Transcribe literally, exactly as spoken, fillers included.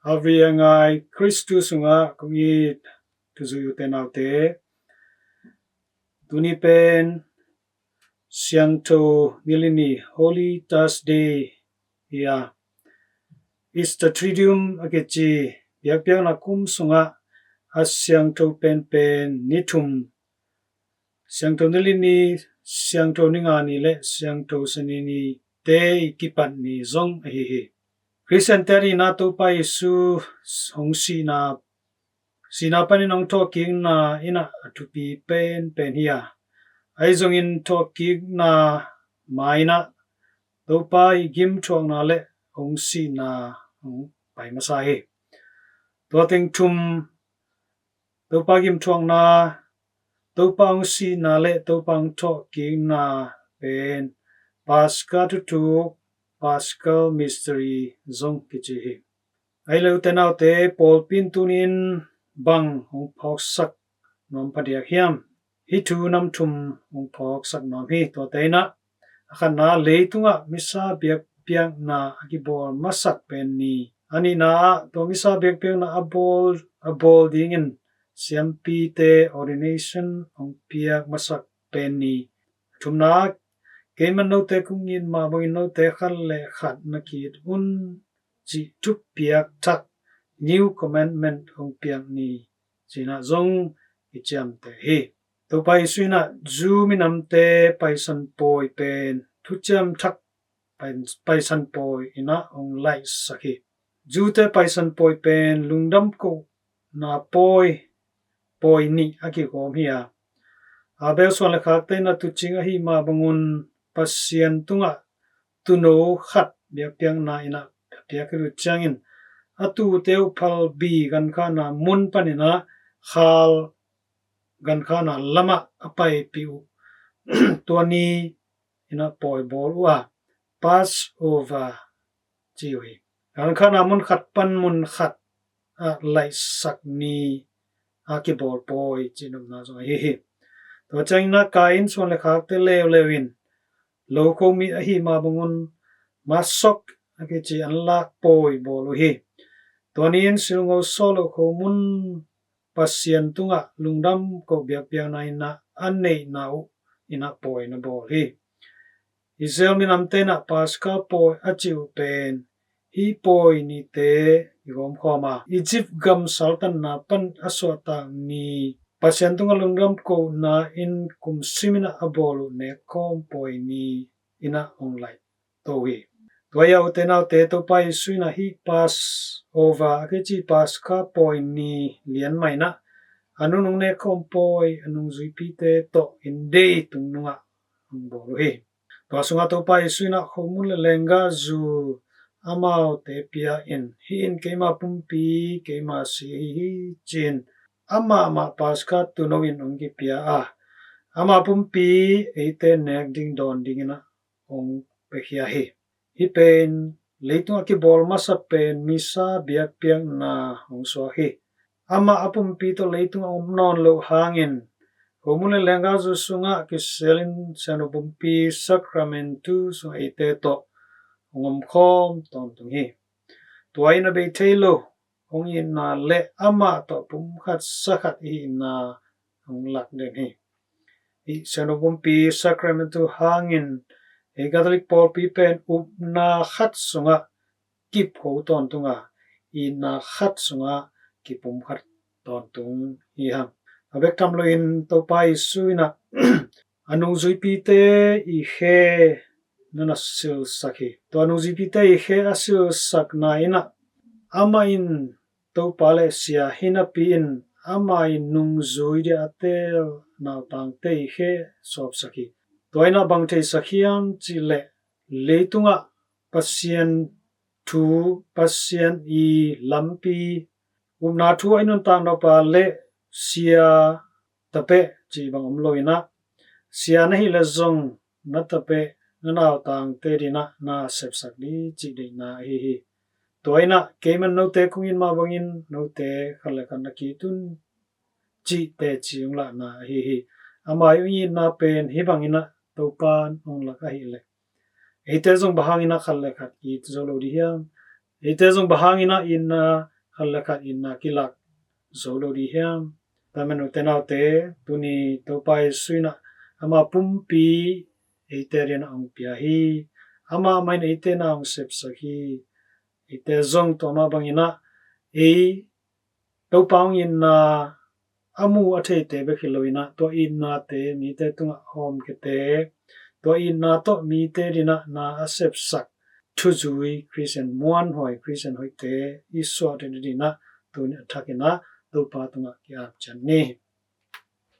Avi a ngai Kristu sungah kong it thuzui ute naute, tuni pen Siangtho Nilini, Holy Thursday hi a, Easter Triduum a kici biakpiakna kum sungah a siangtho penpen ni thum, Siangtho Nilini, Siangtho Ningani le Siangtho Sanini te i kipat ni zong ahi hi. Khristian te adingin Topa Jesu hong sihna, sihna panin hong thawhkikna in a thupi penpen hi a, ahi zongin thawhkikna mai-in Topa i gimthuakna le hong sihna hong pai masa hi. Tua teng thum, Topa gimthuakna, Topa hong sihna le Topa hong thawhkikna pen Paska thuthuk, Paschal Mystery zong kici hi. Ahi lo ute naute, pawlpi in tuni-in bang hong phawksak nuam phadiak hiam? Hih thu nam thum hong phawksak nuam hi. Tuate in a khatna, leitungah misa biakpiakna a kibawl masak pen ni. A nihna ah tua misa biakpiakna a bawl, a bawl dingin siampite ordination hong piak masak pen ni. A thumna, keimah note kong it mah bangin note khat le khat na ki-it un cih thupiak thak, new commandment hong piak ni, ci-in zong i ciamteh hi. Topa Jesu in Jew minamte Paisan pawi pen thuciam thak pai-, Paisan pawi in hong laihsak hi. Jew-te Paisan pawi pen lungdam kohna pawi, pawi nih a kigawm hi a, Abel suan le khakte in tuucing ahih mah bangun Pasian tungah tuuno khat biakpiakna in a piak khit uh ciangin a tuute uh phalbi gankhahna mun panin khal gankhahna lamah a paipih uh tua ni in pawi bawl uh a, Passover ci uh hi. Gankhahna mun khat pan mun khat ah laihsak ni a kibawl pawi cih nopna zong ahi hi. Tua ciangin Kain suan le khakte leuleu in lokho mi ahih mah bangun Matzot a kici anlak pawi bawl uh hi. Tua ni-in silngo sawl loh khomun Pasian tungah lungdam koh biakpiakna in a neihna uh in pawi na bawl hi. Israel minamte in Paska pawi a cih uh pen hih pawi nite i gawmkhawm a, Egypt gam saltanna pan a suahtak ni, Pasian tungah lungdam kohna in kum simin a bawl uh nekkhawm pawi ni in hong laih to hi. Tua hi a ute naute, Topa Jesu in hih Passover a kici Paska pawi ni lian mah in a nunung nekkhawm pawi a nungzuipite tawh in dei tungnungah hong bawl uh hi. Tua sungah Topa Jesu in khomun le lenggahzu amaute pia in, hih in keima pumpi, keima si ahi hi ci-in amah mah Paska tuuno in hong kipia a, ama pumpi eite nek ding dawn dingin hong piakhia hi. Hih pen leitung a kibawl masa pen misa biakpiakna hong suak hi. Amah a pumpi tawh leitung a om nawn loh hangin khomun le lenggahzu sungah kiselin siangtho pumpi sakramentu sungah eite tawh hong omkhawm tawntung hi. Tua in a bei thei lo hong itna le amah tawh pumkhat sakhat i hihna hong lak den hi. Hih siangtho pumpi sakramentu hangin ei Catholic pawlpi pen upna khat sungah kipkho tawntung a, itna khat sungah kipumkhat tawntung hi hang. A bek tham loin Topa Jesu in a nungzuipite i khe na na silsak hi. Tua nungzuipite i khe a silsakna in amah in Topa le Sia hi napi in ama in nungzui dia a teel nautangte i khe sawpsak hi. Tua in bang theisak hiam cih leh leitungah Pasian thu, Pasian i lampi, upna thu a i nuntak nop a le sia tapeh cih bang om lo in, sia na hih leh zong na tapeh na nautangte dingin na sepsak ding cih deihna ahi hi. Tua in keimah note kong it mah bangin note khat le khat na ki-it un cih teci hong lahna ahi hi. Ama i hong itna pen hih bangin Topa in hong lak ahih leh eite zong bang hangin khat le khat ki-it zo lo ding hiam? Eite zong bang hangin itna khat le khat itna kilak zo lo ding hiam? Tua manin u te nau te, tuni Topa Jesu in ah ama pumpi eite adingin ah hong pia hi. Amah mah in eite na hong sepsak hi. Eite zong tua mah bangin ah ei Topa hong itna a mu a theite bek hi loin ah, tua itnate mite tungah hawmkhiate, tua itna tawh mite adingin ah na a sepsak thuzui Khristian muanhuai, Khristian hoihte i suah theih nadingin ah tuni a thakin ah Topa tungah ki-ap ciat ni.